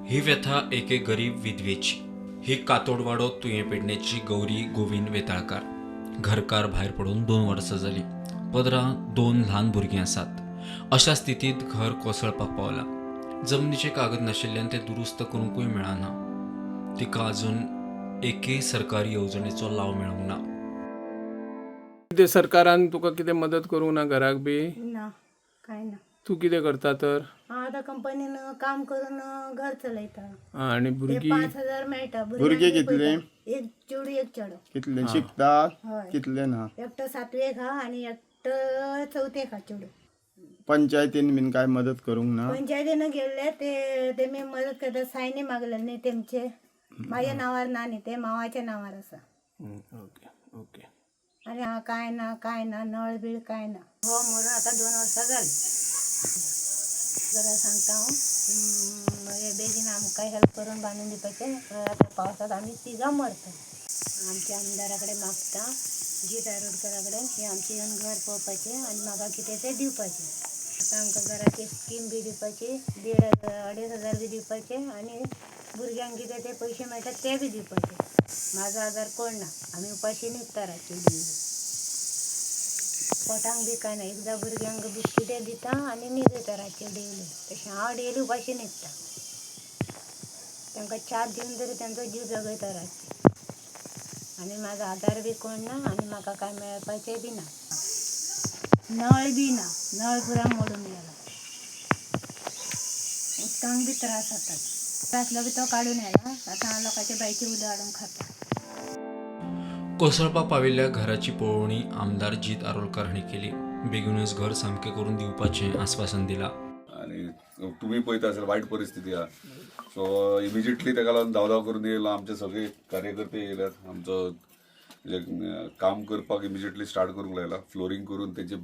ही व्यथा एके गरीब विधवेची. ही कातोडवाडो तुयें पेडणेची गौरी गोविंद वेताळकार. घरकार भायर पडून 2 वर्सां जालीं. पदरां 2 ल्हान भुरगीं आसात. अशा स्थितींत घर कोसळपाक पावलां. जमनीचे कागद नाशिल्ल्यान ते दुरुस्त करूंकूय मेळना. तिका अजून एकेय सरकारी येवजणेचो लाव मेळूंक ना. कितें सरकारान तुका कितें मदत करूंक ना घराक बी? ना, काय ना. तूं कितें करता तर? हांव आतां कंपनीन काम करून घर चलयता. आनी ते भुरगीं? 5,000 मेळटा. भुरगीं कितलीं? एक चेडूं एक चेडो. कितले शिकता? हय. कितले ना? एकटो सातवेक हा आनी एकटो चवथेक हा चेडूं. पंचायतीन बीन काय मदत करूंक ना? पंचायतीन गेल्ले ते तेमी मदत करता, सायनी मागले न्ही तेमचे. माझ्या नावार ना न्ही, ते मावाच्या नावार आसा. Okay okay. आनी हांगा काय ना, काय ना, नळ बीळ काय ना. हो मरून आतां 2 वर्सां जालीं. घरा सांगता हांव, हे बेगीन आमकां हेल्प करून बांदून दिवपाचें. आतां पावसांत आमी तिगां मरता. आमच्या आमदारा कडेन मागता, जीत आरोडकरा कडेन, हें आमचें येवन घर पळोवपाचें आनी म्हाका कितें तें दिवपाचें. आतां आमकां घराची स्कीम बी दिवपाची, 1,500 2,500 बी दिवपाचे आनी भुरग्यांक कितें ते पयशे मेळटा ते बी दिवपाचे. म्हाजो आदार कोण ना, आमी उपाशी न्हिदता रातची डेली. पोटांक बी कांय ना. एकदां भुरग्यांक बिस्किटे दिता आनी न्हिदयता रातचे डेली. तशें हांव डेली उपाशी न्हिदता. तांकां च्या दिवन तरी तांचो जीव जगयता रातचे. आनी म्हाजो आदार बी कोण ना आनी म्हाका कांय मेळपाचें बी ना. नळ बी ना, नळ पुरा मोडून गेला. उदकांक बी त्रास जातात. आसलो बी तो काडून व्हेला. आतां हांव लोकांच्या बांयचें उदक हाडून खाता. कोसळपाक पाविल्ल्या घराची पळोवणी आमदार जीत आरोलकर हांणी केली. बेगीनूच घर सामकें करून दिवपाचें आस्वासन दिलां. आनी तुमी पळयता आसल्यार वायट परिस्थिती आहा. सो इमिजिएटली ताका लागून धांव धांव करून येयला. आमचे सगळे कार्यकर्ते येयल्यात. आमचो म्हणजे काम करपाक इमिजिएटली स्टार्ट करूंक लायला. फ्लोरींग करून तेजे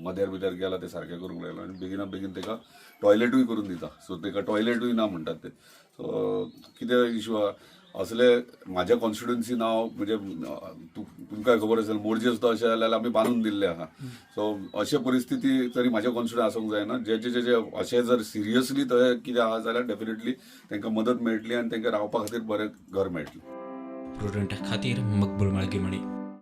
मदेर बिदेर गेला ते सारकें करूंक लायला आनी बेगिना बेगीन ताका टॉयलेटूय करून दिता. सो ताका टॉयलेटूय ना म्हणटात ते. सो कितें इशू आहा असले म्हाज्या कॉन्स्टिट्युन्सी नांव म्हणजे तुमकां खबर आसेल, मोरजे सुद्दां अशें जाल्यार आमी बांदून दिल्ले आहा. सो अशे परिस्थिती तरी म्हाज्या कॉन्स्टिट्युन्सी आसूंक जायना. जे जे जे जे अशें जर सिरियसली थंय कितें आहा जाल्यार डेफिनेटली तांकां मदत मेळटली आनी तांकां रावपा खातीर बरें घर मेळटलें. प्रुडंट खातीर मकबूल माळगेमणी.